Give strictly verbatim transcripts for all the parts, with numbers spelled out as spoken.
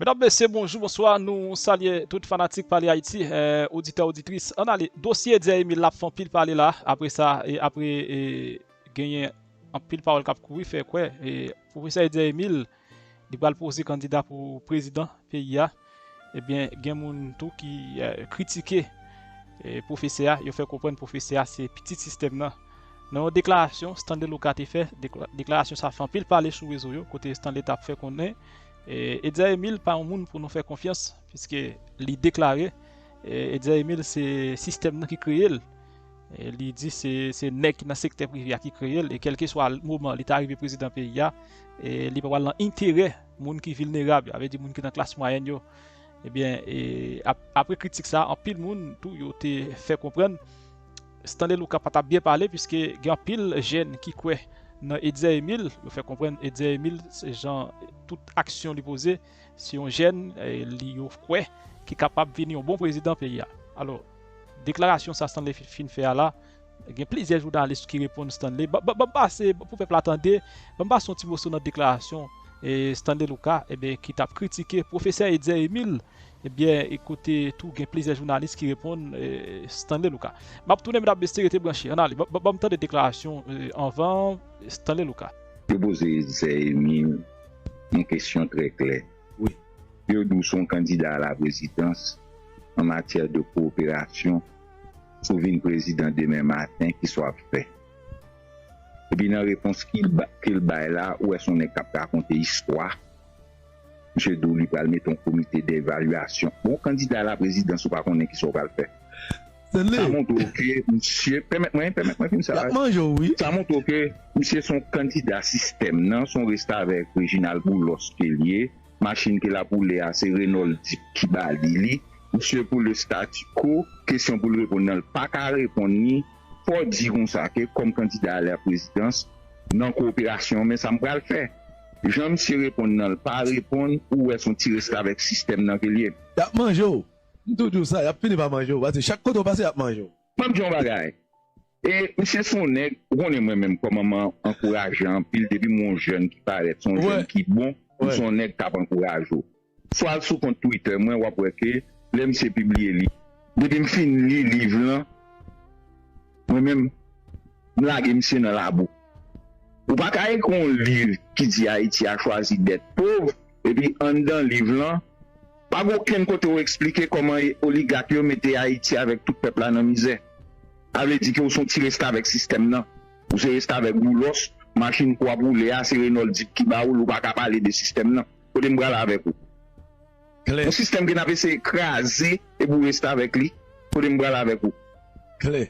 Medam, mesye, bonjou, bonswa. Nou salye tout fanatik Pale Ayiti, eh, oditè, oditris. Ann ale, dosye Edzer Emile la ap fè anpil pale la. Apre sa, e apre, e, genyen anpil pawòl k ap kouri, fè kwè, e, pwofesè Edzer Emile, li pral poze kandida pou prezidan peyi a. Ebyen, gen moun tou ki, eh, kritike, eh, pwofesè a, yo fè konprann pwofesè a se pitit sistèm nan. Nan yon deklarasyon Stanley Lucas te fè, dekla-, deklarasyon sa fè anpil pale sou rezo yo, kote Stanley t ap fè konnen, eh, Edzer Emile pa yon moun pou nou fè konfyans, piske li deklare, eh, Edzer Emile se sistèm nan ki kreye l. E li di se, se nèg ki nan sektè prive a ki kreye l, e kèlkeswa moman li ta rive prezidan peyi a, e li pa pral nan enterè moun ki vilnerab yo, sa vle di moun ki nan klas mwayèn yo. Ebyen, e ap-, apre kritik sa, anpil moun tou yo te fè konprann Stanley Lucas pa t ap byen pale, piske gen anpil jèn ki kwè nan Edzer Emile, yo fè konprann Edzer Emile, se jan tout aksyon li poze, se yon jèn, eh, li yo kwè ki kapab vini yon bon prezidan peyi a. Alò, deklarasyon sa Stanley fi-, fin fè a la, gen plizyè jounalis ki reponn Stanley. Ban, ban, ban m pase, pou pèp la tande, ban m pase yon ti moso nan deklarasyon, eh, Stanley Lucas, ebyen, ki t ap kritike pwofesè Edzer Emile, ebyen, e kote tou gen plizyè jounalis ki reponn, eh, Stanley Lucas. M ap tounen, medam, mesye, rete branche. Ann ale, ban, ban, ban m tande deklarasyon, eh, anvan Stanley Lucas. Yo poze Edzer Emile yon kesyon trè klè. Wi. Yo di w se yon kandida a la prezidans an matyè de kowoperasyon, si w vin prezidan demen maten, kisa w ap fè? Epi nan repons ke l ba-, ke l bay la, ou wè se yon nèg k ap rakonte istwa. Misye di w li pral mete yon komite devalyasyon. Bon, kandida a la prezidans, ou pa konnen kisa w pral fè. Stanley. Sa montre w ke misye, pèmèt mwen, pèmèt mwen fin sa. Y ap manje w, wi. Sa montre w ke misye se yon kandida sistèm nan, se yon restavèk Reginald Boulos ke l ye. Machin ke l ap woule a, se Renold Deep ki ba li li. Misye pou le statu quo, kesyon pou l reponn nan, l pa ka reponn li. Fò w di konsa ke kòm kandida a la prezidans, nan kowoperasyon, men sa m pral fè. Jan misye reponn nan, l pa reponn, ou wè se yon ti restavèk sistèm nan ke l ye. Y ap manje w. M tou di w sa, y ap fini pa manje w, paske chak kote w pase, y ap manje w. Ban m di w yon bagay. E misye se yon nèg, ou konnen mwen menm kòman m an-, ankourajan anpil depi m wè yon jèn ki parèt, se yon jèn ki bon, m se yon nèg k ap ankouraje w. Si w al sou kont Twitter mwen, w ap wè ke lè misye pibliye liv, depi m fin li liv lan, mwen menm, m lage misye nan labou. Ou pa ka ekri yon liv ki di Ayiti a choisi d'être pauvre, epi anndan liv lan, pa gen okenn kote w eksplike kòman e-, oligak yo mete Ayiti avèk tout pèp la nan mizè. Sa vle di ke w se yon ti restavèk sistèm nan. Ou se restavèk Boulos, machin ke w ap woule a, se Renold Deep ki ba ou l, ou pa ka pale de sistèm nan. Kote m prale avèk ou? Klè. Yon sistèm ke n ap eseye kraze epi w reste avèk li. Kote m prale avèk ou? Klè.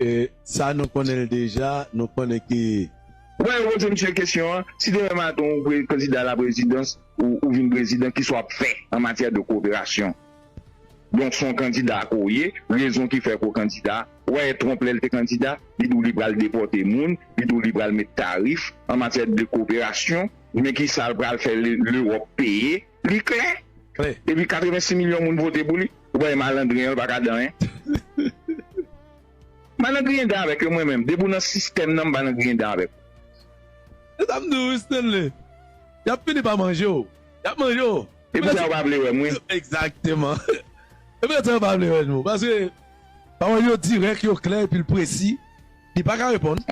E, sa nou konnen l deja, nou konnen ki Wè, yo poze misye kesyon an, si demen maten ou pre-, kandida la prezidans, ou, ou vin prezidan, kisa w ap fè an matyè de kowoperasyon? Donk, se yon kandida ke w ye, rezon ki fè ke w kandida. Wè, Trump, lè l te kandida, li di w li pral depòte moun, li di w li pral met tarif an matyè de kowoperasyon, men kisa l pral fè Le-, Lewòp peye? Li klè. Klè. Epi katrevensis milyon moun vote pou li. Ou pa wè malandren an, l pa ka di anyen. M pa nan griyen dan avèk yo mwen menm. Depi w nan sistèm nan, m pa nan griyen dan avèk ou. Se sa m di w wi, Stanley. Y ap fini pa manje w. Y ap manje w. E poutèt sa yo pa vle wè m wi. Egzakteman. E poutèt sa yo pa vle wè nou. Paske pawòl yo dirèk, yo klè epi l presi. Li pa ka reponn.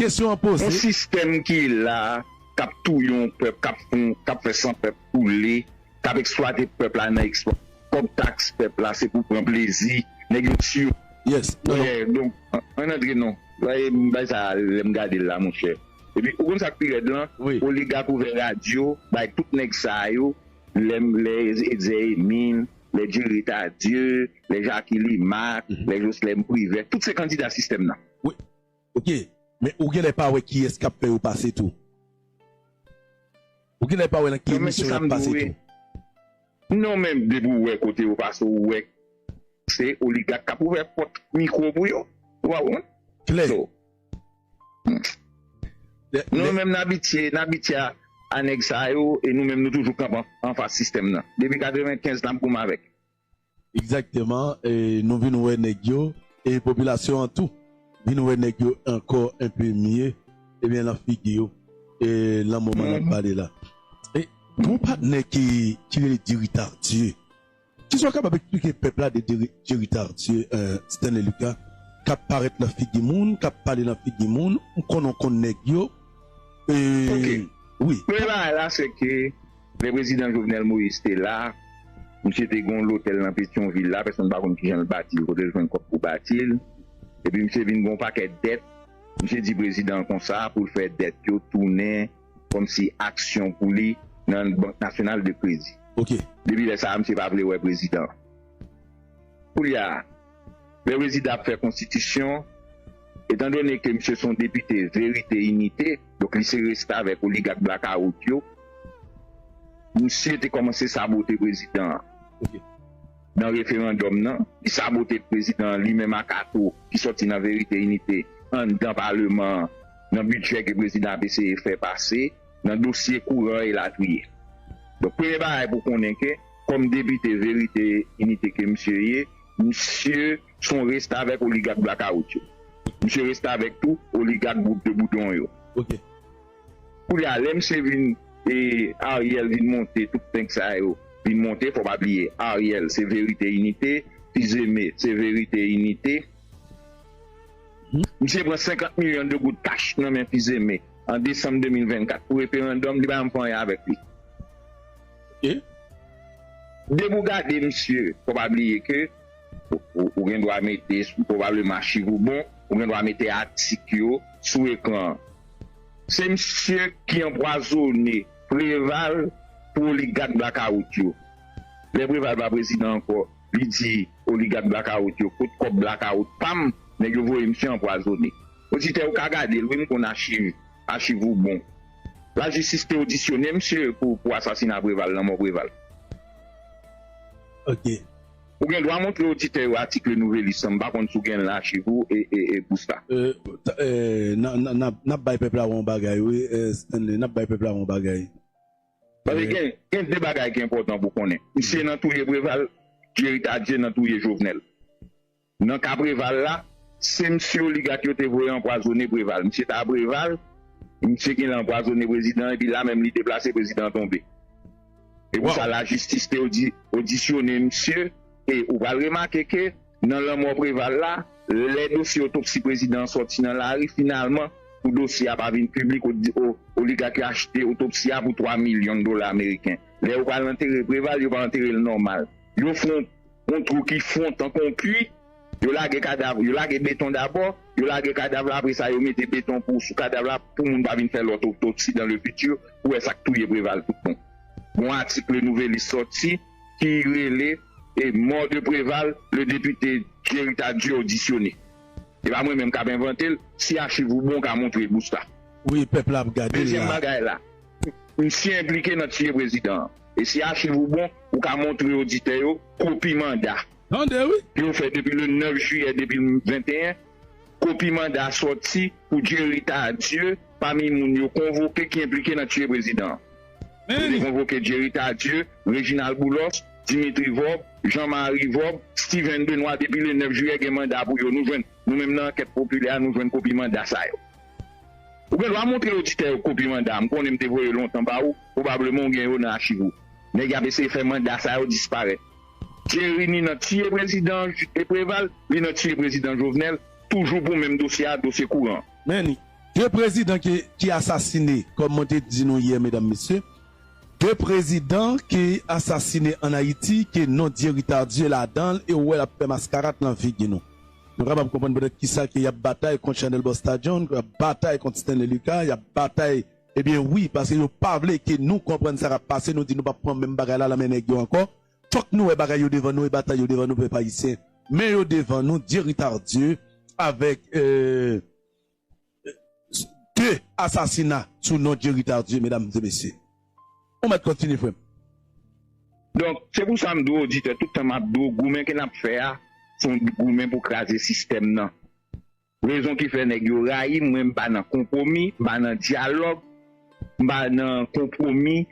Kesyon an poze. Yon sistèm ki la, k ap touye yon pèp, k ap fè, k ap fè san pèp koule, k ap eksplwate pèp la nan eksplwa-, kòb taks pèp la, se pou pran plezi. Nèg yo tiyo. Yes. Non, non. Wè, donk, an, ann antre non. Wè, m bay sa, lè m gade l la, monchè. Epi, ou konn sa k pi rèd lan? Wi. Oligak ouvè radyo, bay tout nèg sa yo, lè, lè Edzer Emile, lè Jerry Tardieu, lè Jacky Lamarck, lè Joslèm Privè, tout se kandida sistèm nan. Wi. Ok. Men ou genlè pa wè kiyès k ap fè yo pase tou. Ou genlè pa wè nan ki emisyon y ap pase tou. Non, men depi w wè kote yo pase, ou wè se oligak k ap ouvè pòt mikwo pou yo. Ou pa konprann? Klè. So, nou menm n abitye, n abitye a, a nèg sa yo, e nou menm nou toujou kanpe an, anfas sistèm nan. Depi katrevenkenz n ap goumen avèk. Egzakteman, e nou vin wè nèg yo, e popilasyon an tou vin wè nèg yo ankò enpe mye, ebyen, nan figi yo, e nan moman n ap pale la. E Gon patnè ki, ki rele Jerry Tardieu. Kisa w kapab eksplike pèp la de Jerry, Jerry Tardieu, euh, Stanley Lucas, k ap parèt nan figi moun, k ap pale nan figi moun, ou konnen w konn nèg yo. E, wi. Premye bagay la, se ke lè prezidan Jovenel Moïse te la, misye te gen yon lotèl nan Petyonvil la, pèsonn pa konn kijan l bati l, kote l jwenn kòb pou bati l. Epi misye vin gen yon pakèt dèt. Misye di prezidan konsa pou l fè dèt yo tounen kòmsi aksyon pou li nan Bank Nasyonal de Kredi. Ok. Depi lè sa a, misye pa vle wè prezidan. Koulye a, lè prezidan ap fè konstitisyon, etandone ke misye se yon depite Verite Inite, donk li se restavèk oligak blakawout yo, misye te kòmanse sabote prezidan an. Ok. Nan referandòm nan, li sabote prezidan an, li menm ak Ato, ki sòti nan Verite Inite, anndan paleman an, nan bidjè ke prezidan ap eseye fè pase, nan dosye kouran elatriye. Donk, premye bagay pou konnen ke, kòm depite Verite Inite ke misye ye, misye se yon restavèk oligak blakawout yo. Misye restavèk tou oligak gwoup de boudon yo. Ok. Koulye a, lè misye vin, e, Ariel vin monte, tout nèg sa yo vin monte, fò pa bliye, Ariel se Verite Inite, Fils-Aimé se Verite Inite. Misye pran senkant milyon de goud kach nan men Fils-Aimé an desanm de mil vennkat pou referandòm, li pa janm fè anyen avèk li. Ok. Depi w gade misye, fò pa bliye ke ou, ou, ou gen dwa mete, pwobableman achiv ou bon, ou gen dwa mete atik yo sou ekran an. Se misye ki anpwazone Preval pou oligak blakawout yo. Lè Preval pa prezidan ankò, li di oligak blakawout yo, kot kòb blakawout pa m, nèg yo voye misye anpwazone. Oditè, ou ka gade l, wi, m konn achiv, achiv ou bon. Lajistis te odisyone misye pou, pou asasina Preval, lanmò Preval. Ok. Ou gen dwa montre oditè yo atik Le Nouvelliste, m pa konn si w gen l nan achiv ou, e, e, e Busta. Euh, ta- euh, n a- n a- n a- n ap bay pèp la yon bagay, wi, euh, Stanley, n ap bay pèp la yon bagay. Paske gen, gen de bagay ki enpòtan pou konnen. Misye nan touye Preval, Jerry Tardieu nan touye Jovenel. Nan ka Preval la, se misye oligak yo te voye anpwazone Preval. Misye ta Preval, misye genlè anpwazone prezidan, epi la menm li deplase, prezidan an tonbe. E pou sa, lajistis te odi- odisyone misye, e ou pral remake ke nan lanmò Preval la, lè dosye otopsi prezidan an sòti nan lari, finalman, pou dosye a pa vin piblik, o- o- oligak yo achte otopsi a pou twa milyon dola ameriken. Lè yo pral antere Preval, yo pa antere l nòmal. Yo fè yon, yon twou ki fon tankou yon pui, yo lage kadav, yo lage beton dabò, yo lage kadav la, apre sa, yo mete beton pou, sou kadav la, pou moun pa vin fè lòt otopsi dans le futur, pou wè sa k touye Preval tout bon. Gon atik Le Nouvelliste sòti, ki rele, e, Mort de Préval, le député Jerry Tardieu auditionné. E pa mwen menm k ap envante l, si achiv ou bon, w ka montre Busta. Wi, pèp la ap gade l la. Dezyèm bagay la, misye enplike nan tiye prezidan an. E si achiv ou bon, ou ka montre oditè yo kopi manda. Tande, wi. Yo fè depi le nèf jiyè de mil venteyen, kopi manda sòti pou Jerry Tardieu pami moun yo konvoke ki enplike nan tiye prezidan an. Yo te konvoke Jerry Tardieu, Reginald Boulos, Dimitri Vorbe, Jean Marie Vorbe, Steven Benoît depi le nèf jiyè gen manda pou yo. Nou jwenn, nou menm nan ankèt popilè a, nou jwenn kopi manda sa yo. Ou gen dwa montre oditè yo kopi manda a. M konnen m te voye yo lontan ba ou, pwobableman ou gen yo nan achiv ou. Nèg y ap eseye fè manda sa yo disparèt. Jerry ni nan tiye prezidan Preval, li nan tiye prezidan Jovenel, toujou pou menm dosye a, dosye kouran. Men ni de prezidan ki, ki asasine, kòm mwen te di nou yè, medam, mesye, de prezidan ki asasine ann Ayiti, ke non Jerry Tardieu ladan l, e ou wè l ap fè maskarad nan figi nou. Nou kapab konprann petèt kisa ke y ap batay kont Chanèl Busta John, y ap batay kont Stanley Lucas, y ap batay, ebyen wi, paske yo pa vle ke nou konprann sa k ap pase, nou di nou p ap pran menm bagay la nan men nèg yo ankò. Fòk nou wè bagay yo devan nou e batay yo devan nou, pèp ayisyen. Men yo devan nou, Jerry Tardieu avèk, euh, de asasina sou non Jerry Tardieu, medam e mesye. Ou mèt kontinye, frè m. Donk, se pou sa m di w, oditè, tout tan m ap di w, goumen ke n ap fè a, se yon goumen pou kraze sistèm nan. Rezon ki fè nèg yo rayi m, mwen, m pa nan konpwomi, m pa nan dyalòg, m pa nan konpwomi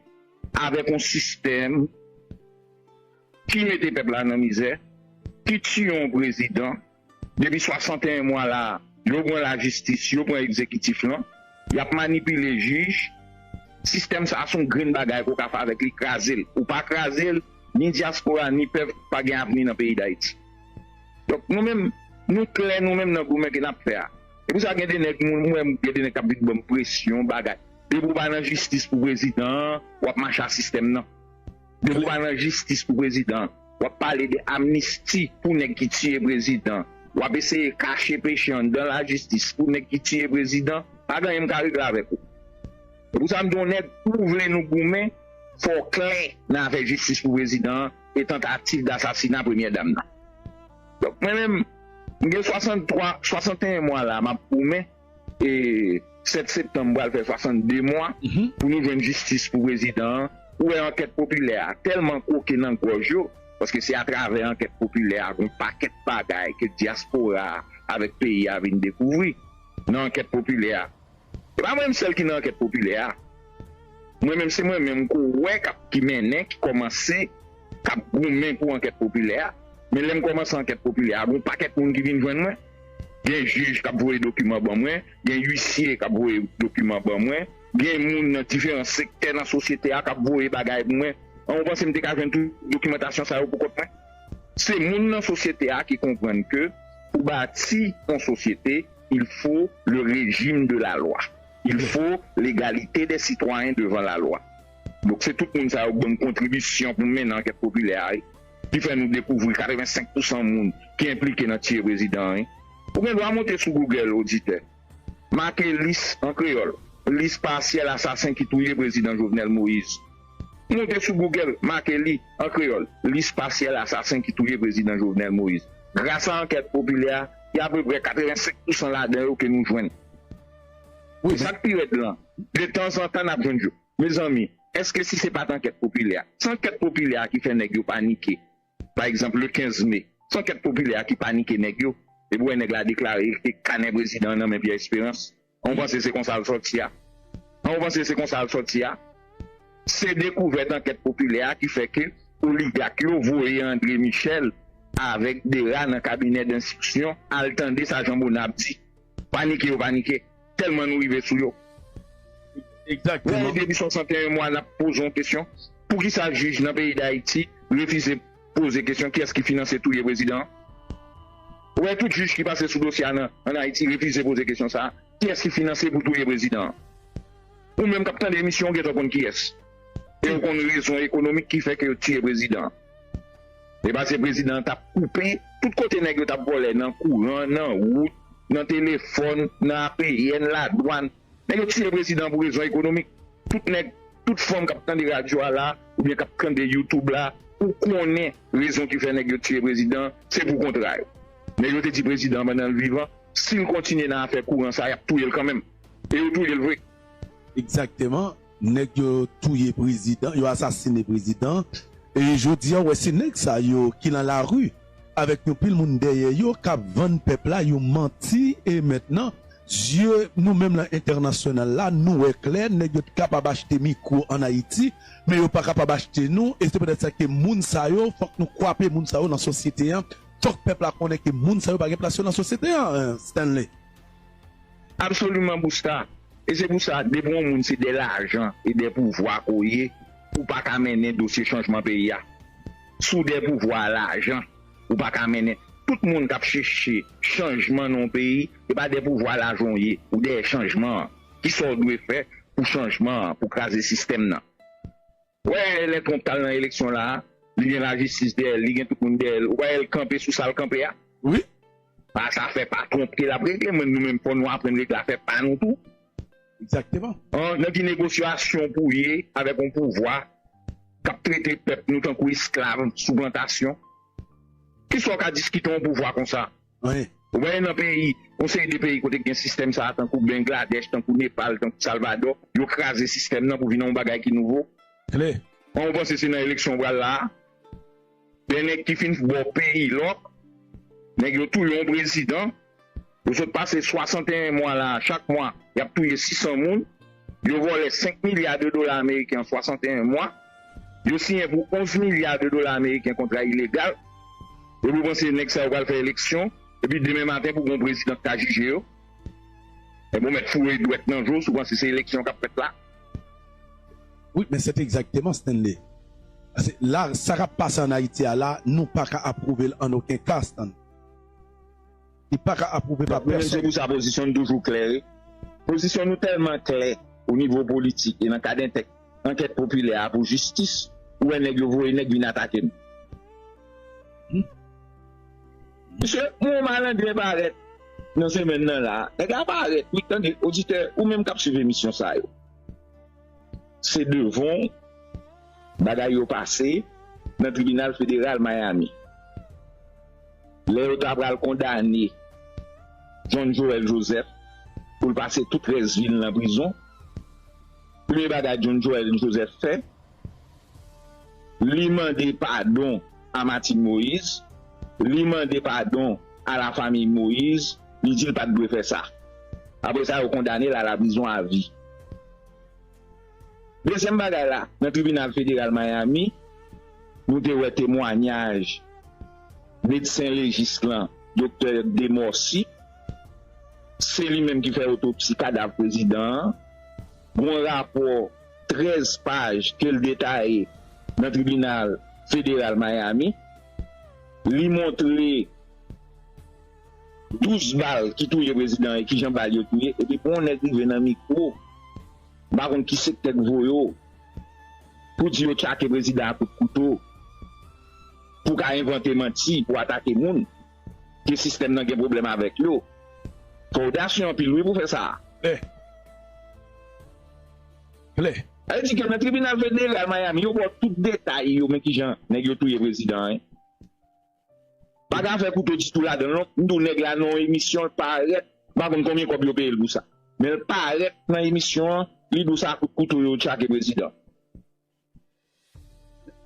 avèk yon sistèm ki mete pèp la nan mizè, ki tiye yon prezidan, depi swasanteyen mwa la, yo pran lajistis, yo pran egzekitif lan, y ap manipile jij, Sistèm sa a se yon grenn bagay ke w ka fè avèk li, kraze l. Ou pa kraze l, ni dyaspora, ni pèp pa gen avni nan peyi Dayiti. Donk, nou menm, nou klè, nou menm, nan goumen ke n ap fè a. E pou sa, gen de nèg, mwen, mwen, gen de nèg k ap vin ban m presyon, bagay. Depi w pa nan jistis pou prezidan an, w ap mache a sistèm nan. Depi w pa nan jistis pou prezidan an, w ap pale de amnisti pou nèg ki tiye prezidan. W ap eseye kache peche anndan lajistis pou nèg ki tiye prezidan. Pa gen anyen m ka regle avèk ou. Se pou sa m di w, nèg, ou vle nou goumen, fò w klè nan afè jistis pou prezidan an e tantativ dasasina premyè dam nan. Donk, mwen menm, m gen swasanntwa, swasanteyen mwa la, m ap goumen. E sèt septanm pral fè swasannde mwa pou nou jwenn jistis pou prezidan an. Ou wè ankèt popilè a tèlman koke nan gòj yo, paske se atravè ankèt popilè a, gen yon pakèt bagay ke dyaspora a avèk peyi a vin dekouvri nan ankèt popilè a. E pa mwen menm sèl ki nan ankèt popilè a. Mwen menm, se mwen menm ke w wè k ap, ki mennen, ki kòmanse, k ap goumen pou ankèt popilè a. Men lè m kòmanse ankèt popilè a, gen yon pakèt moun ki vin jwenn mwen. Gen jij k ap voye dokiman ban mwen, gen uisye k ap voye dokiman ban mwen, gen moun nan diferan sektè nan sosyete a k ap voye bagay pou mwen. An, ou panse m te ka jwenn tout dokimantasyon sa yo pou kont mwen? Se moun nan sosyete a ki konprann ke pou bati yon sosyete, il faut le régime de la loi. Il faut l'égalité des citoyens devant la loi. Donk, se tout moun sa yo k ban m kontribisyon pou m mennen ankèt popilè a, wi, ki fè nou dekouvri katrevensenk pousan moun ki enplike nan tiye prezidan an, wi. Ou gen dwa monte sou Google, oditè. Make lis an kreyòl, lis pasyèl asasen ki touye prezidan Jovenel Moïse. Monte sou Google, make li an kreyòl, lis pasyèl asasen ki touye prezidan Jovenel Moïse. Gras a ankèt popilè a, gen apeprè katrevensenk pousan ladan yo ke nou jwenn. Wi, e sa k pi rèd lan, detanzantan n ap jwenn yo. Mezanmi, èske si se pa t ankèt popilè a? Se ankèt popilè a ki fè nèg yo panike. Pa egzanp, le kenz me, se ankèt popilè a ki panike nèg yo. Epi w wè nèg la deklare l te kanè prezidan an nan men Pierre Espérance. An, ou panse se konsa l sòti a? An, ou panse se konsa l sòti a? Se dekouvèt ankèt popilè a ki fè ke oligak yo voye André Michel avèk Dera nan kabinè denstriksyon al tande sa Jean Bonnat ap di. Panike yo panike, tèlman nou rive sou yo. Egzakteman. Depi swasanteyen mwa, n ap poze yon kesyon. Poukisa jij nan peyi Dayiti refize poze kesyon kiyès ki finanse touye prezidan an? Ou wè tout jij ki pase sou dosye a nan, ann Ayiti refize poze kesyon sa a. Kiyès ki finanse pou touye prezidan an? Ou menm k ap tande emisyon, ou gentan konn kiyès. E ou konn rezon ekonomik ki fè ke yo tiye prezidan an. E paske prezidan an t ap koupe, tout kote nèg yo t ap vòlè, nan kouran, nan wout, nan telefòn, nan A P N, ladwàn. Nèg yo tiye prezidan an pou rezon ekonomik. Tout nèg, tout fanm k ap tande radyo a la, oubyen k ap tande YouTube la, ou konnen rezon ki fè nèg yo tiye prezidan an, se pou kontra yo. Nèg yo te di prezidan an pandan l vivan, si l kontinye nan afè kouran sa, y ap touye l kanmenm. E yo touye l vre. Egzakteman. Nèg yo touye prezidan, yo asasine prezidan. E jodi a, w wè se nèg sa yo ki nan lari avèk yon pil moun dèyè yo k ap vann pèp la yon manti. E mentnan, zye nou menm nan entènasyonal la, nou wè klè, nèg yo t kapab achte mikwo ann Ayiti, men yo pa kapab achte nou. E se poutèt sa ke moun sa yo, fòk nou kwape moun sa yo nan sosyete a. Fòk pèp la konnen ke moun sa yo pa gen plas yo nan sosyete a, Stanley. Absoliman, Busta. E se pou sa, depi yon moun se dè lajan e dè pouvwa ke w ye, ou pa ka mennen dosye chanjman peyi a. Si w dè pouvwa a, lajan, ou pa ka mennen. Tout moun k ap chèche chanjman nan yon peyi, e pa dè pouvwa a, lajan w ye, ou dèyè chanjman an. Kisa w dwe fè pou chanjman an, pou kraze sistèm nan? Ou wè lè Trump t al nan eleksyon la a, li gen lajistis dèyè l, li gen tout moun dèyè l. Ou pa wè l kanpe sou sa l kanpe a? Wi. Pa sa fè pa Trump ke l ap regle, men nou menm fò nou aprann regle afè pa nou tou. Egzakteman. An, nan ki negosyasyon pou w ye avèk yon pouvwa k ap trete pèp nou tankou esklav sou plantasyon? Kisa w ka diskite yon pouvwa konsa? Anyen. Ou wè nan peyi, yon seri de peyi kote gen sistèm sa a, tankou Bangladèch, tankou Nepal, tankou Salvadò, yo kraze sistèm nan pou vin yon bagay ki nouvo. Klè. An, ou panse se nan eleksyon w pral la a? Lè nèg ki fin ba w peyi lòk, nèg yo touye yon prezidan, yo sot pase swasanteyen mwa la a, chak mwa, y ap touye sisan moun, yo vòlè senk milya de dola ameriken an swasanteyen mwa, yo siyen pou onz milya de dola ameriken kontra ilegal, epi w panse nèg sa yo pral fè eleksyon, epi demen maten pou gen yon prezidan k ka jije yo? Enben, w mèt foure dwèt nan je w si w panse se eleksyon k ap fèt la. Wi, men se egzakteman, Stanley. Paske la, sa k ap pase ann Ayiti a la, nou pa ka apwouve l an okenn ka, Stanley. Li pa ka apwouve pa pèsòn. Se pou sa pozisyon n toujou klè, wi. Pozisyon nou tèlman klè o nivo politik e nan kad entek-, ankèt popilè a pou jistis, ou wè nèg yo voye nèg vin atake nou. Hmm. Mesye, yon malandren parèt nan semèn nan la. Nèg la parèt, wi, tande, oditè, ou menm k ap swiv emisyon sa yo. Se devan w bagay yo pase nan tribinal federal Miami. Lè yo ta pral kondane John Joel Joseph pou l pase tout rès vi l nan prizon, premye bagay John Joel Joseph fè, li mande padon a Martine Moïse, li mande padon a lafanmi Moïse, li di l pa t dwe fè sa. Apre sa, yo kondane l a laprizon avi. Dezyèm bagay la, nan tribinal federal Miami, nou te wè temwayaj medsen lejis lan, Doktè Demorcy. Se li menm ki fè otopsi kadav prezidan an. Gon rapò trèz paj ke l detaye nan tribinal federal Miami. Li montre douz bal ki touye prezidan an e kijan bal yo touye. Epi pou yon nèg rive nan mikwo, m pa konn ki sektè k voye w pou di yo tchake prezidan a kout kouto, pou ka envante manti, pou atake moun, ke sistèm nan gen pwoblèm avèk yo. Fò w odasye anpil, wi, pou fè sa. Klè. Klè. Sa vle di ke nan tribinal federal Miami, yo ba w tout detay yo, men kijan nèg yo touye prezidan an. Pa gen afè kouto ditou ladan l, non. M di w nèg la nan yon emisyon, l parèt. M pa konn konbyen kòb yo peye l pou sa. Men l parèt nan emisyon an, li di w se a kout kouto yo tchake prezidan.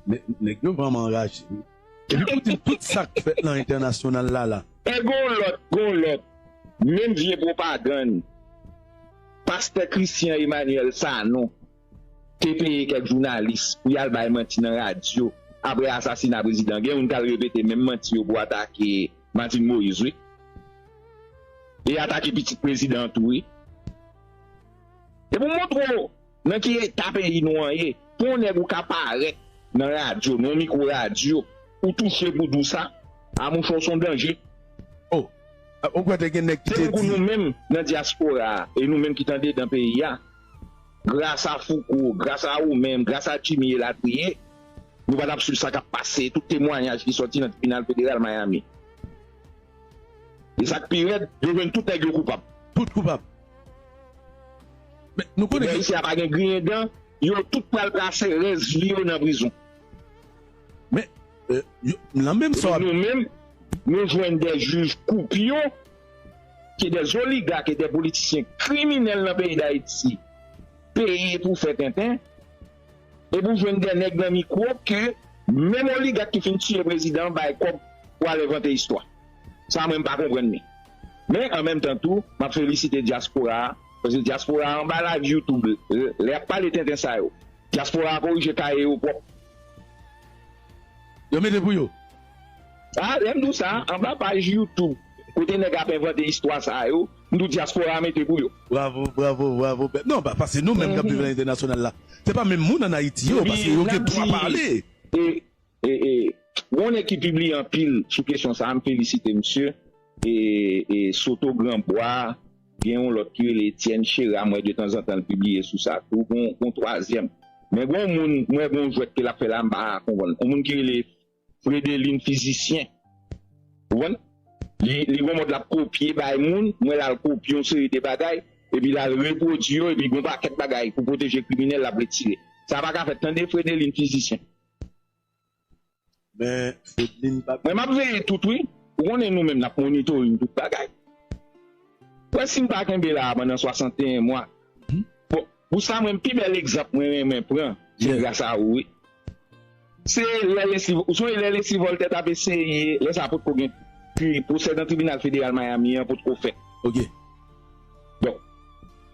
Nèg yo vrèman anraje, wi. Epi pou di m tout sa k fèt nan entènasyonal la, la. E gon lòt, gon lòt. Menm vye pwopagann. Pastè Christian Emmanuel Sanon te peye kèk jounalis pou y al bay manti nan radyo apre asasina prezidan. Gen youn k al repete menm manti yo pou atake Martine Moïse, wi. E atake pitit prezidan an tou, wi. E pou montre w nan ki eta peyi nou an ye, pou yon nèg ou ka parèt nan radyo, nan yon mikwo radyo, ou touche pou di w sa, a monchè, w se yon danje. Oh, ou kwè te gen nèg ki te di. Se tankou nou menm nan dyaspora a, e nou menm ki t andedan peyi a, gras a Fouco, gras a ou menm, gras a Jimmy elatriye, nou pa t ap swiv sa k ap pase, tout temwayaj ki sòti nan tribinal federal Miami. E sa k pi rèd, yo jwenn tout nèg yo koupab. Tout koupab. Men nou konnen ke isi a pa gen griyen dan, yo tout pral pase rès vi yo nan prizon. Men, euh, yo, nan menm sa w ap. Nou menm, nou jwenn de jij koupyon, ke de oligak e de politisyen kriminèl nan peyi Dayiti peye pou fè tenten. Epi w jwenn de nèg nan mikwo ke menm oligak ki fin tiye prezidan an bay kòb pou al envante istwa. Sa mwen m pa konprann li. Men an menm tan tou, m ap felisite dyaspora a, paske dyaspora a anba live YouTube, lè, lè y ap pale tenten sa yo, dyaspora a korije kaye yo pwòp. Yo mete pou yo. A, lè m di w sa, anba paj YouTube, kote nèg ap envante istwa sa yo, m di w dyaspora a mete pou yo. Bravo, bravo, bravo. Non, pa, paske nou menm k ap viv nan entènasyonal la, se pa menm moun ann Ayiti yo, paske yo gen dwa pale. E, e, e, gon nèg ki pibliye anpil sou kesyon sa a, m felisite misye. E, e, Soto Granbwa, gen yon lòt ki rele Etienne Chera, m wè detanzantan l pibliye sou sa tou. Gon, gon twazyèm. Men gon moun, m wè gon jwèt ke l ap fè la, m pa konprann. Yon moun ki rele Fredeline Fizisyen. Ou konprann? Li, li gon mòd l ap kopye bay moun, m wè l al kopye yon seri de bagay, epi l al repwodui yo, epi gon pakèt bagay pou pwoteje kriminèl l ap retire. Sa pa ka fèt, tande, Fredeline Fizisyen. Men, Fredeline pa. Mwen, m ap veye tout, wi. Ou konnen nou menm, n ap monitoring tout bagay. Ou wè si m pa kenbe la a pandan swasanteyen mwa. Bon, pou sa, mwen, pi bèl egzanp mwen renmen pran, se gras a ou, wi. Se lè Leslie, ou sonje lè Leslie Voltaire t ap eseye, lè sa potko gen, ki pwosè nan tribinal federal Miami an potko fèt. Ok. Donk,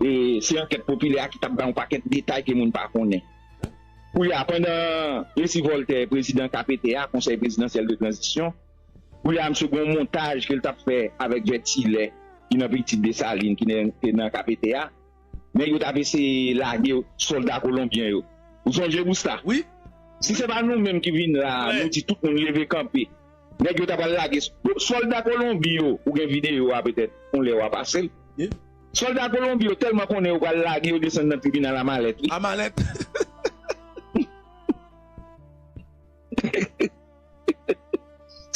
e se ankèt popilè a ki t ap bay yon pakèt detay ke moun pa konnen. Kounye a, pandan Leslie Voltaire prezidan K P T A, Konsèy Prezidansyèl de Tranzisyon, kounye a, misye gen yon montaj ke l t ap fè avèk Jet Sealer, ki nan pitit Desalin, ki nan, te nan K P T A. Nèg yo t ap eseye lage sòlda kolonbyen yo. Ou sonje Busta? Wi. Si se pa nou menm ki vin la, nou di tout moun leve kanpe. Nèg yo ta pral lage. Sòlda Kolonbi yo, ou gen videyo a petèt, yon lè w a pase l. Sòlda Kolonbi yo tèlman konnen yo pral lage, yo desann nan tribinal a malèt, wi. A malèt.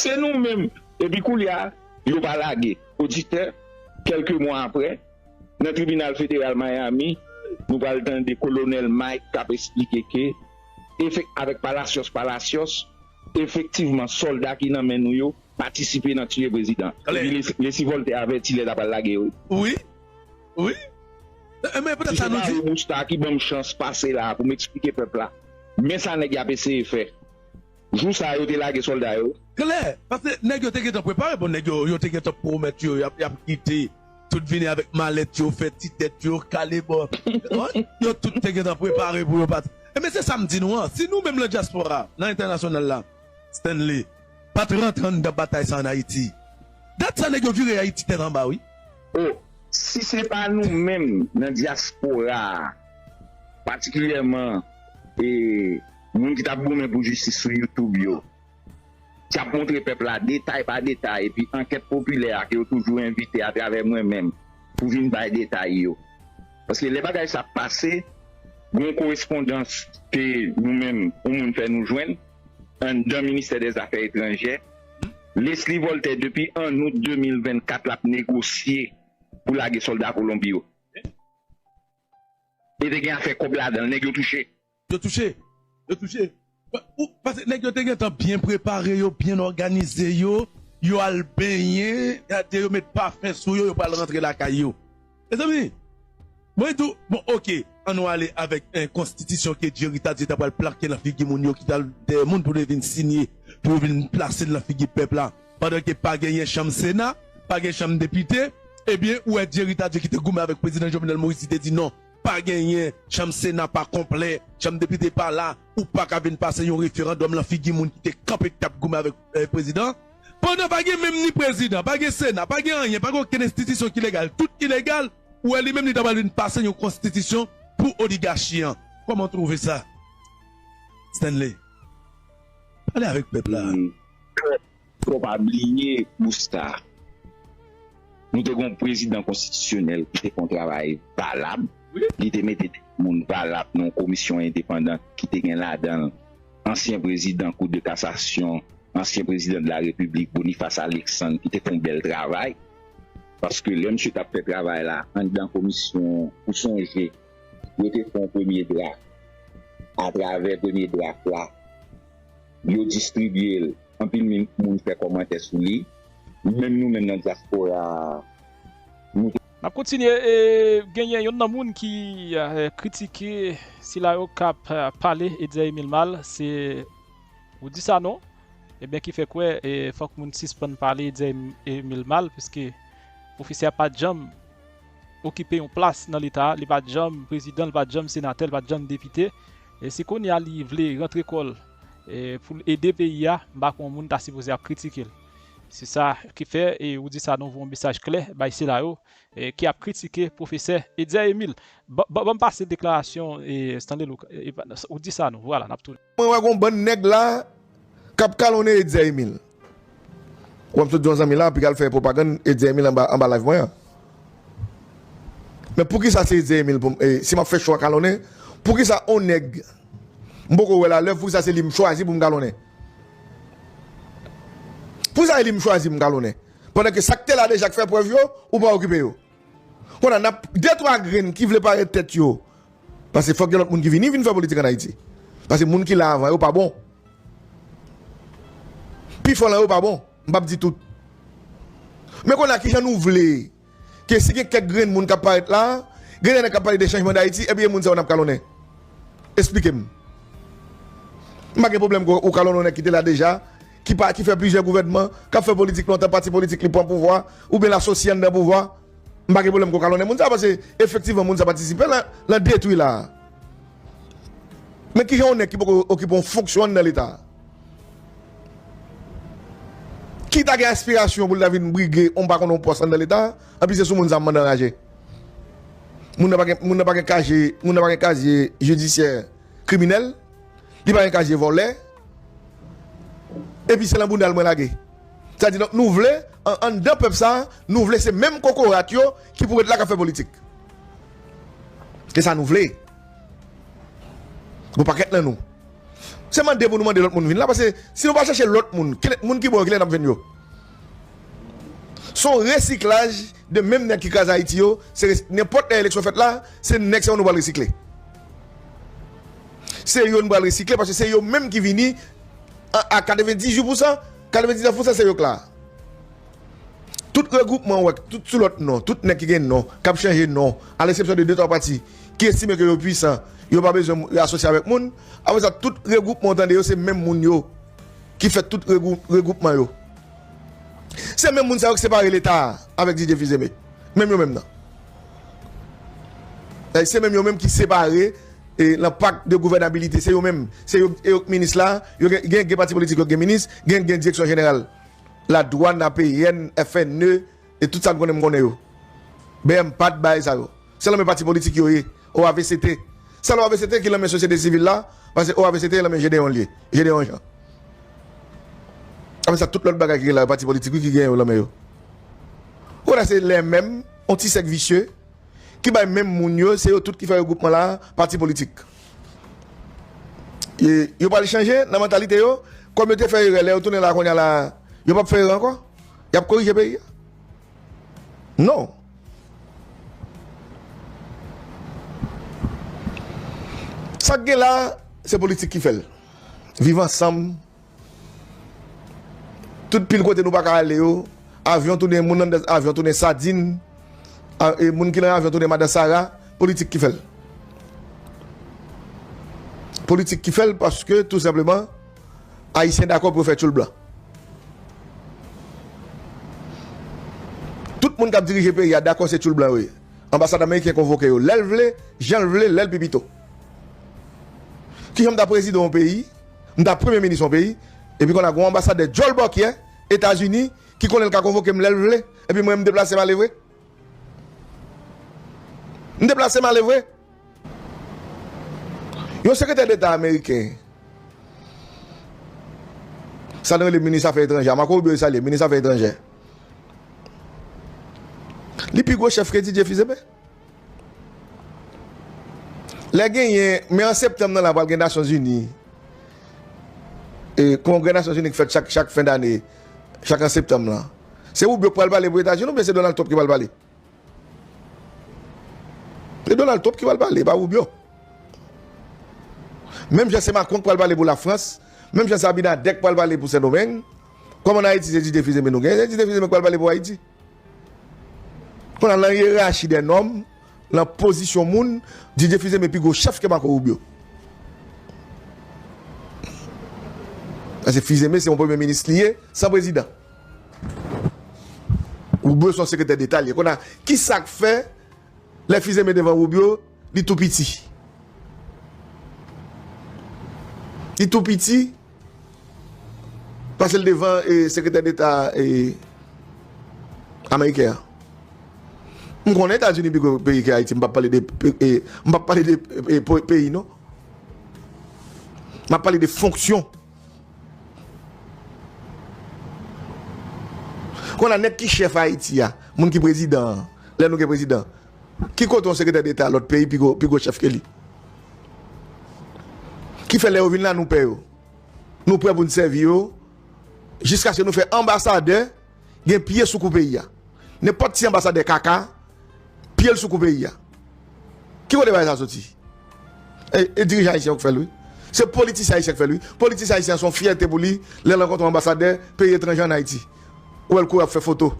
Se nou menm. Epi koulye a, yo pa lage. Oditè, kèlke mwa apre, nan tribinal federal Miami, nou pral tande Kolonèl Mike k ap esplike ke, efek-, avèk Palacios, Palacios, efektivman, sòlda ki nan men nou yo patisipe nan tiye prezidan. Epi Leslie Voltaire avèti lè l ta pral lage yo. Wi. Wi. E, men poutèt sa nou di. Busta ki ban m chans pase la pou m eksplike pèp la. Men sa nèg y ap eseye fè. Jou sa yo te lage sòlda yo. Klè, paske nèg yo te gentan prepare, bon, nèg yo, yo te gentan pwomèt yo, y ap, y ap kite, tout vini avèk malèt yo, fè ti tèt yo, kale bò. Yo tout te gentan prepare pou yo pati. E men se sa m di nou an, si nou menm nan dyaspora, nan entènasyonal la, Stanley, pa t rantre anndan batay sa ann Ayiti, dat sa nèg yo vire Ayiti tèt anba, wi. O, si se pa nou menm nan dyaspora a, patikilyèman, e, moun ki t ap goumen pou jistis sou YouTube yo, ki ap montre pèp la detay pa detay, epi ankèt popilè a ke yo toujou envite atravè mwen menm pou vin bay detay yo. Paske lè bagay sa ap pase, gen yon korespondans ke nou menm, yon moun fè nou jwenn, anndan Ministè dè Zafè Etranjè, Leslie Voltaire, depi an out de mil vennkat, l ap negosye pou lage sòlda Kolonbi yo. E te gen afè kòb ladan l, nèg yo touche. Yo touche. Yo touche. Pa-, ou, paske nèg yo te gentan byen prepare yo, byen òganize yo, yo al benyen, gade yo met pafen sou yo, yo pral rantre lakay yo. Mezanmi, mwen tou, bon, oke, ann nou ale avèk, eh, konstitisyon ke Jerry Tardieu ta pral plake nan figi moun yo ki t al dèyè moun pou yo vin siyen, pou yo vin plase l nan figi pèp la. Pandan ke pa genyen chanm Sena, pa gen chanm depite, ebyen, ou wè Jerry Tardieu ki te goumen avèk prezidan Jovenel Moïse, li te di non, pa genyen, chanm Sena pa konplè, chanm depite pa la, ou pa ka vin pase yon referandòm nan figi moun ki te kanpe, ki t ap goumen avèk, eh, prezidan. Pandan pa gen menm ni prezidan, pa gen Sena, pa gen anyen, pa gen okenn enstitisyon ki legal, tout ilegal, ou wè li menm li ta pral vin pase yon konstitisyon pou oligachi an. Kòman w twouve sa, Stanley? Pale avèk pèp la. Hmm. Fò pa bliye, Busta, nou te gen yon prezidan konstitisyonèl ki te fè yon travay valab. Wi. Li te mete de moun valab nan yon komisyon endepandan ki te gen ladan l ansyen prezidan Kou de Kasasyon, ansyen prezidan de la Repiblik Boniface Alexandre ki te fè yon bèl travay. Paske lè misye t ap fè travay la anndan komisyon, ou sonje, yo te fè yon premye draf. Atravè premye draf la, yo distribye l. Anpil mi-, moun fè kòmantè sou li. Menm nou menm nan dyaspora a, nou te N ap kontinye, e, genyen yonn nan moun ki, e, kritike sila yo k ap, e, pale Edzer Emile mal, se Roudy Sanon, ebyen, ki fè kwè, e, fòk moun sispann pale Edzer Em-, Emile mal, piske pwofesè a pa t janm okipe yon plas nan Leta, li pa t janm prezidan, li pa t janm senatè, li pa t janm depite. E si kounye a li vle rantre kò l, e, pou l ede peyi a, m pa kwè yon moun ta sipoze ap kritike l. Se sa ki fè, e, Roudy Sanon voye yon mesaj klè bay sila yo, e, ki ap kritike pwofesè Edzer Emile. Ban, ban, ban m pase deklarasyon, e, Stanley Lou, e, e, Roudy Sanon, vwala, n ap tounen. Mwen wè gon bann nèg la k ap kalonnen Edzer Emile. Ou wè m sot di yon zanmi la, pi k al fè pwopagann Edzer Emile anba, anba live mwen an. Men poukisa se Edzer Emile pou m, e, si m ap fè chwa kalonnen, poukisa on nèg m poko wè la lèv, poukisa se li m chwazi pou m kalonnen? Poukisa se li m chwazi m kalonnen? Pandan ke sa k te la deja k fè prèv yo, ou pa okipe yo. Kounye a, n ap de twa grenn ki vle parèt tèt yo. Paske fòk gen lòt moun ki vini, vin fè politik ann Ayiti. Paske moun ki la avan yo pa bon. Pifò nan yo pa bon. M p ap di tout. Men kounye a, kijan nou vle ke si gen kèk grenn moun k ap parèt la, gen de nèg k ap pale de chanjman d Ayiti, epi e moun sa yo n ap kalonnen? Esplike m. M pa gen pwoblèm ke w kalonnen yon nèg ki te la deja, ki pa, ki fè plizyè gouvènman, k ap fè politik lontan, pati politik li pran pouvwa, oubyen l asosye anndan pouvwa. M pa gen pwoblèm ke w kalonnen moun sa, paske efektivman moun sa patisipe lan, lan detwi la. Men kijan yon nèg ki poko okipe yon fonksyon anndan Leta, ki ta gen aspirasyon pou l ta vin brige, yon pa konnen yon pòs anndan Leta, anpi se sou moun sa m mande anraje. Moun nan pa gen, moun nan pa gen kaje, moun nan pa gen kazye jidisyè, kriminèl, li pa gen kazye vòlè, epi se nan bounda l mwen lage. Sa di, donk, nou vle, an, anndan pèp sa, nou vle se menm kokorat yo ki pou ret la k ap fè politik. Se sa nou vle. Gon pakèt nan nou. Se mande pou nou mande lòt moun vin la, paske si nou pa chache lòt moun, kilè, moun ki bò yo, kilè n ap jwenn yo? Se yon resiklaj de menm nèg ki kraze Ayiti yo, se res-, nenpòt lè eleksyon fèt la, se nèg sa yo nou pral resikle. Se yo nou pral resikle, paske se yo menm ki vini a, a katrevendizuit pousan, katrevendiznèf pousan se yo k la. Tout regroupman ou wè, tout sou lòt non, tout nèg ki gen non, k ap chanje non, a leksepsyon de de twa pati ki estime ke yo pwisan, yo pa bezwen asosye avèk moun. Apre sa, tout regroupman ou tande yo, se menm moun yo ki fè tout regrou-, regroupman yo. Se menm moun sa yo ki separe Leta a avèk D J Fils-Aimé. Menm yo menm nan. E se menm yo menm ki separe, e, nan pak de gouvènabilite. Se yo menm. Se yo, e yo k minis la. Yo gen, gen, gen pati politik yo k gen minis. Gen, gen direksyon jeneral. Ladwàn, A P N, F N E, e tout sa n konnen m konnen yo. B M pat, bagay sa yo. Se lanmen pati politik yo ye. O A V C T. Sèl O A V C T ki lanmen sosyete sivil la, paske O A V C T lanmen Gedeon l ye. Gedeon Jean. Apre sa, tout lòt bagay ki gen la yo, pati politik wi ki gen yo lanmen yo. Ou wè se lè menm, yon ti sèk visye, ki bay menm moun yo, se yo tout ki fè regroupman la, pati politik. E yo pral chanje nan mantalite yo, kòm yo te fè erè lè yo tounen la kounye a la, yo p ap fè erè ankò? Y ap korije peyi a? Non. Sa k gen la, se politik ki fè l. Viv ansanm. Tout pil kote nou pa ka ale yo, avyon tounen, moun anndan avyon tounen sadin, a, e moun ki nan avyon tounen madan sara, politik ki fè l. Politik ki fè l paske, tou senpleman, Ayisyen dakò pou yo fè tchoul blan. Tout moun k ap dirije peyi a dakò se tchoul blan yo ye. Anbasad ameriken konvoke yo lè l vle, jan l vle, lè l pi pito. Kijan m ta prezidan yon peyi, m ta premye minis yon peyi, epi kounye a gon anbasadè djòl bòkyè Etazini ki konnen l ka konvoke m lè l vle, epi mwen m deplase m ale vre? M deplase m ale vre? Yon sekretè deta ameriken, sa nou rele minis afè etranjè, Marco Rubio e sa l ye, minis afè etranjè. Li pi gwo chèf ke D J Fils-Aimé. Lè genyen, men an septanm nan la pral gen Nasyonzini. E kongrè Nasyonzini k fèt chak, chak fen dane, chak an septanm lan. Se Rubio k pral pale pou Etazini oubyen se Donald Trump ki pral pale? Se Donald Trump ki pral pale, e pa Rubio. Menm jan se Macron k pral pale pou Lafrans, menm jan se Abinader k pral pale pou Sendomeng, kòm ann Ayiti se D J Fils-Aimé nou gen, se D J Fils-Aimé k pral pale pou Ayiti. Kounye a, nan yerachi dè nòm, nan pozisyon moun, D J Fils-Aimé pi gwo chèf ke Marco Rubio. Paske Fils-Aimé se yon premye minis li ye, san prezidan. Rubio se yon sekretè deta li ye. Kounye a, kisa k fè lè Fils-Aimé devan Rubio, li tou piti? Li tou piti, pase l devan, e, sekretè deta, e, ameriken an. M konnen Etazini pi gwo peyi ke Ayiti, m p ap pale de, e, m p ap pale de, e, po-, peyi non. M ap pale de fonksyon. Kounye a nèg ki chèf Ayiti a, moun ki prezidan an, lè nou gen prezidan, ki kote yon sekretè deta lòt peyi pi gwo, pi gwo chèf ke li? Ki fè lè yo vin la, nou pè yo. Nou prè pou n sèvi yo, jiskaske nou fè anbasadè gen pye sou kou peyi a. Nenpòt ti anbasadè kaka, pye l sou kou peyi a. Ki kote bagay sa soti? E, e dirijan ayisyen yo k fè l, wi. Se politisyen ayisyen k fè l, wi. Politisyen ayisyen an se yon fyète pou li, lè l rankontre yon anbasadè peyi etranje ann Ayiti. Ou wè l kouri ap fè foto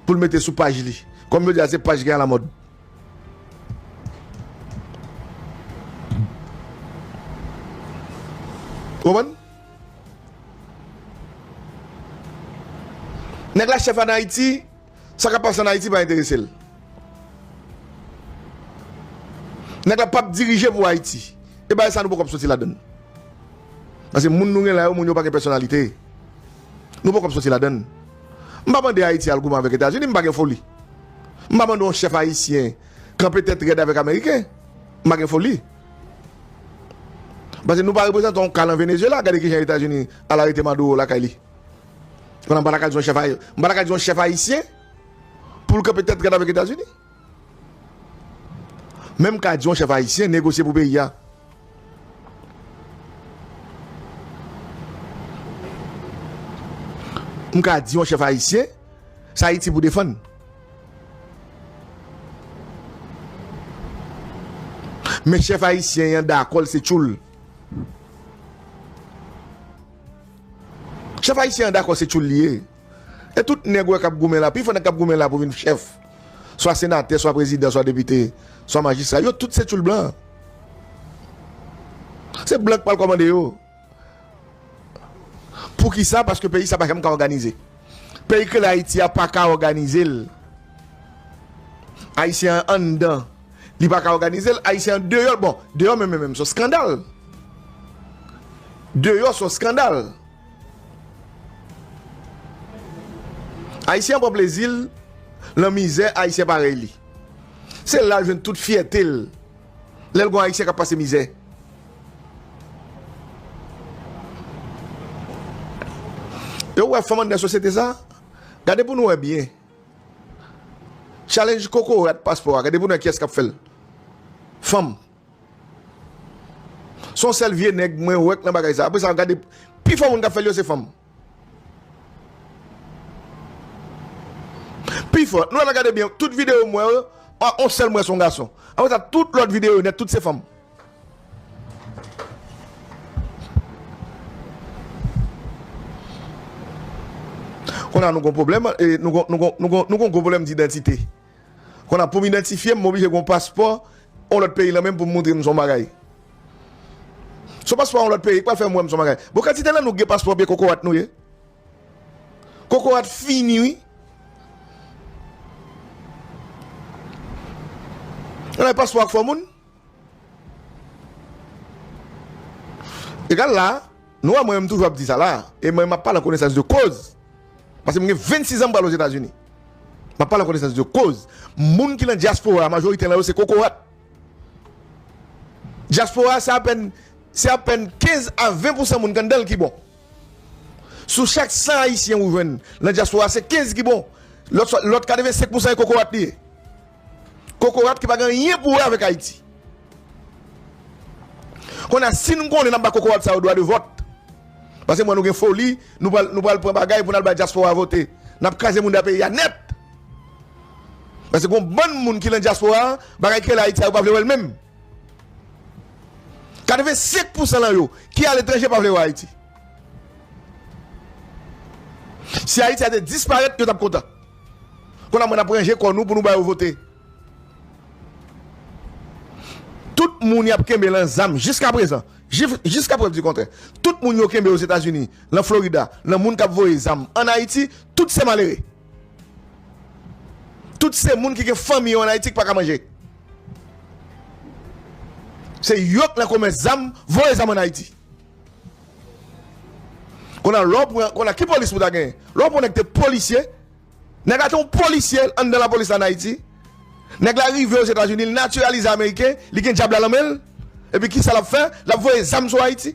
pou l mete sou paj li. Kòm yo di a, se paj ki alamòd. Ou konprann? Nèg la chèf ann Ayiti, sa k ap pase ann Ayiti pa enterese l. Nèg la p ap dirije pou Ayiti. E bagay sa nou poko ap soti ladan l. Paske moun nou gen la yo, moun yo pa gen pèsonalite. Nou poko ap soti ladan l. M pa mande Ayiti al goumen avèk Etazini, m pa gen foli. M pa mande yon chèf ayisyen kanpe tèt rèd avèk Ameriken. M pa gen foli. Paske nou pa reprezante yon ka nan Venezuela, gade kijan Etazini al arete Maduro lakay li. Kounye a m pa ta ka di yon chèf ayi-, m pa ta ka di yon chèf ayisyen pou l kanpe tèt rèd avèk Etazini. Men m ka di yon chèf ayisyen negosye pou peyi a. M ka di yon chèf ayisyen, se Ayiti pou defann. Men chèf ayisyen an dakò l se tchoul. Chèf ayisyen an dakò se tchoul li ye. E tout nèg ou wè k ap goumen la, pifò nèg k ap goumen la pou vin chèf, swa senatè, swa prezidan, swa depite, swa majistra, yo tout se tchoul blan. Se blan k pral kòmande yo. Poukisa? Paske peyi sa pa janm ka òganize. Peyi k rele Ayiti a pa ka òganize l. Ayisyen an anndan, li pa ka òganize l. Ayisyen an deyò, bon, deyò menm, menm, menm, se yon eskandal. Deyò se yon eskandal. Ayisyen an pran plezi l nan mizè Ayisyen parèy li. Se la l jwenn tout fyète l. Lè l gon Ayisyen k ap pase mizè. E ou wè fanm anndan sosyete sa? Gade pou nou wè byen. Challenge kokorat paspò a, gade pou nou wè kiyès k ap fè l. Fanm. Se yon sèl vye nèg mwen wè k nan bagay sa. Apre sa, gade, pifò moun k ap fè l yo se fanm. Pifò, nou al gade byen, tout videyo m wè yo, a, on sèl m wè se yon gason. Apre sa, tout lòt videyo yo nèt, tout se fanm. Kounye a nou gon pwoblèm, e, nou gon, nou gon, nou gon, nou gon gwo pwoblèm didantite. Kounye a pou m idantifye m, m oblije gon paspò yon lòt peyi lan menm pou m montre m se yon bagay. Se yon paspò yon lòt peyi k pral fè m wè m se yon bagay. Bon, kantite nan nou gen paspò byen kokorat nou ye. Kokorat fini, wi. Ann al paspò ak fò moun. Egal la, nou wè mwen menm toujou ap di sa la, e mwen m ap pale an konesans de koz. Paske m gen vennsis an m pral Ozetazini. M ap pale an konesans de koz. Moun ki nan dyaspora a, majorite nan yo se kokorat. Dyaspora a, se apèn, se apèn kenz a ven pousan moun k anndan l ki bon. Sou chak san Ayisyen ou jwenn nan dyaspora, se kenz ki bon. Lòt, lòt katrevensenk pousan e kokorat li ye. Kokorat ki pa gen anyen pou wè avèk Ayiti. Kounye a, si nou konnen n ap ba kokorat sa yo dwa de vòt, paske mwen nou gen foli, nou pral, nou pral pran bagay pou n al bay dyaspora a vote. N ap kraze moun nan peyi a nèt. Paske gon bann moun ki nan dyaspora a, bagay ki rele Ayiti a, yo pa vle wè l menm. Katrevensenk pousan nan yo ki aletranje pa vle wè Ayiti. Si Ayiti a te disparèt, yo t ap kontan. Kounye a, mwen n ap ranje kò nou pou nou ba yo vote. Tout moun y ap kenbe lan zam jiskaprezan, jif-, jiska prèv di kontrè, tout moun yo kenbe Ozetazini, lan Florida, lan moun k ap voye zam ann Ayiti, tout se malere. Tout se moun ki gen fanmi yo ann Ayiti ki pa ka manje. Se yo k nan komès zam, voye zam ann Ayiti. Kounye a, lè w pran, kounye a, ki polis pou ta genyen? Lè w pran nèg te polisye, nèg la te yon polisye anndan lapolis la ann Ayiti. Nèg la rive Ozetazini, li natiralize ameriken, li gen djab la nan men l. Epi kisa l ap fè? L ap voye zam sou Ayiti.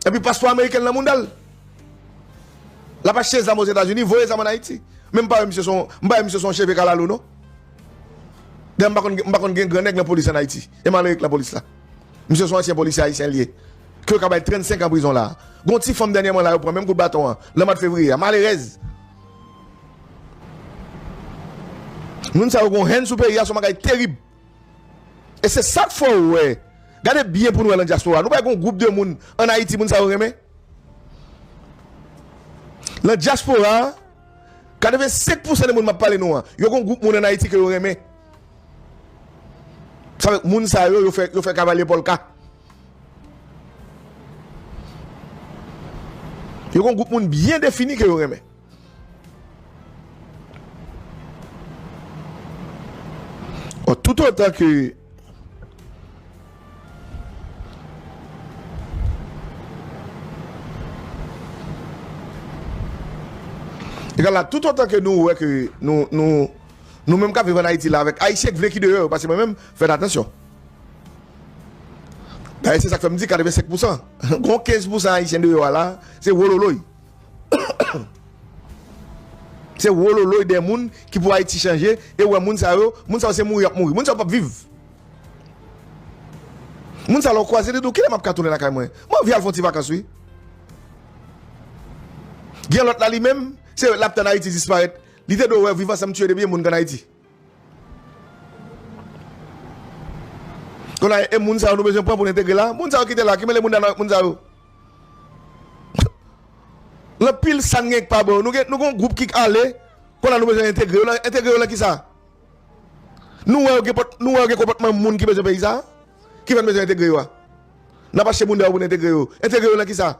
Epi paspò ameriken l nan mouda l. L ap achte zam Ozetazini, voye zam ann Ayiti. Men m pa wè misye se yon, m pa wè misye se yon cheve kalalou, non. Dayè, m pa konn, m pa konn gen gran nèg lan polis ann Ayiti. E malere k lan polis la. Misye se yon ansyen polisye ayisyen li ye. Ke yo ka bay trannsenk an prizon la. Gon ti fanm dènyèman la, yo pran menm kout baton an, lan mwa fevriye a. Malerèz. Moun sa yo gon hèn sou peyi a, se yon bagay terib. E se sa k fè w wè. Gade byen pou nou wè lan dyaspora. Nou pa gon gwoup de moun ann Ayiti, moun sa yo renmen. Lan dyaspora a, katrevensenk pousan de moun m ap pale nou an, yo gon gwoup moun ann Ayiti ke yo renmen. Sa vle moun sa yo, yo fè, yo fè kavalye pòlka. Yo gon gwoup moun byen defini ke yo renmen. Bon, toutotan ke, egal la, toutotan ke nou wè ke nou, nou, nou menm k ap viv ann Ayiti la avèk Ayisyen k vle ki deyò yo, paske mwen menm, fè n atansyon. Dayè, se sa k fè m di katrevensenk pousan. Gon kenz pousan Ayisyen deyò a la, se wololoy. Se wololoy de moun ki pou Ayiti chanje, e w wè moun sa yo, moun sa yo se mouri y ap mouri. Moun sa yo p ap viv. Moun sa yo, lè w kwaze li di w, kilè m ap ka tounen lakay mwen? Mwen anvi al fè yon ti vakans, wi. Gen lòt la, li menm, se l ap tann Ayiti disparèt. Li te dwe wè Viv Ansanm tiye depi moun k ann Ayiti. Kounye a, e moun sa yo nou bezwen pran pou n entegre la? Moun sa yo ki te la, ki mele moun nan moun sa yo? L anpil sa n gen k pa bon. Nou gen, nou gen yon gwoup ki ale, kounye a nou bezwen entegre yo. Entegre yo nan kisa? Nou wè yo gen pòt-, nou wè yo gen konpòtman moun ki bezwen peyi sa? Ki fè n bezwen entegre yo a? N ap achte moun dèyè yo pou n entegre yo. Entegre yo nan kisa?